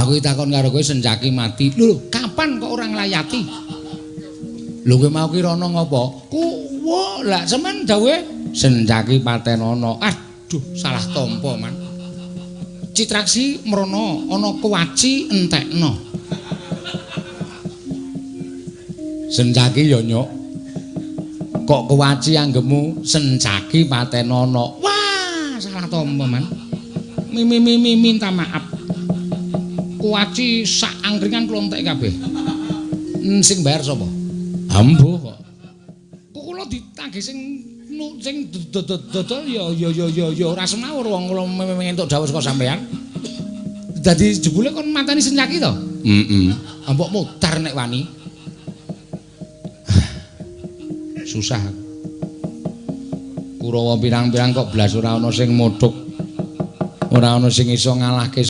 Aku takon karo kowe Sencaki mati. Lho, kapan kok ora nglayati? Lho kowe mau ki rono ngopo? Kuwo, lah sampean dawuhe Sencaki patenono. Aduh, salah tampa, Man. Citraksi mrono ana kuwaci entekno. Sencaki ya nyuk. Kok kuwaci anggemu Sencaki patenono. Wah, salah tampa, Man. Mi minta maaf. Kuwaci sak angkringan kula entek kabeh. Sing bayar sapa? Ambuh kok. Kok kula ditagih sing sing dodol ya ya ya ya ya ora semawur wong kula entuk dawuh saka sampean. Dadi jebule kon mateni Sencaki to? Heeh. Mbok mutar nek wani. Susah. Kurawa pirang-pirang kok blas ora ana sing muthuk. Ora ana sing iso ngalahke